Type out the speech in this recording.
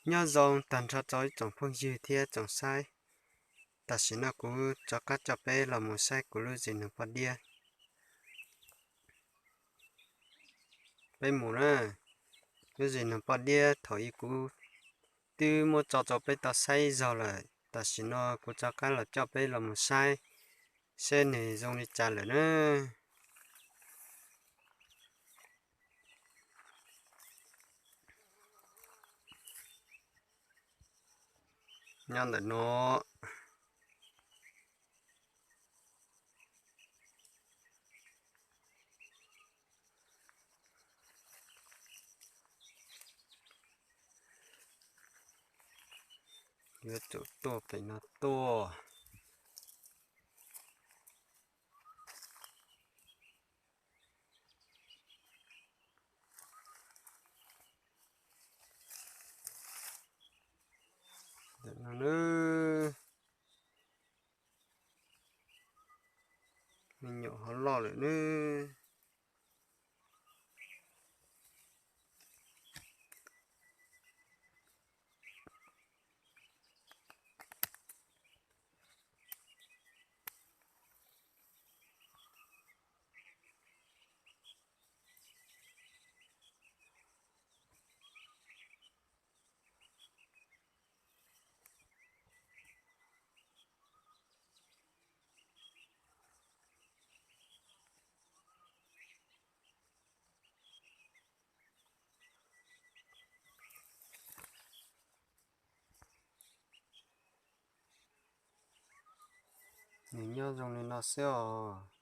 Nyob zoo tag nrho rau ib tsoom phooj ywg thiab tsoom saib. Tam sim no kuv rov qab coj peb los mus saib kuv lub zes noog poj diab. Peb mus na, lub zes noog poj diab thaum ub kuv twb muab tso rau peb tau saib zog lawm, tam sim no kuv rov qab los coj peb los mus saib seb nws zoo li cas lawm na. Nyob ntawm no. Yuav tsum tuaj pem no tuaj. Ntawm no nawb, me nyuam ho loj lawm nawb. Nws nyob zoo li no xwb os.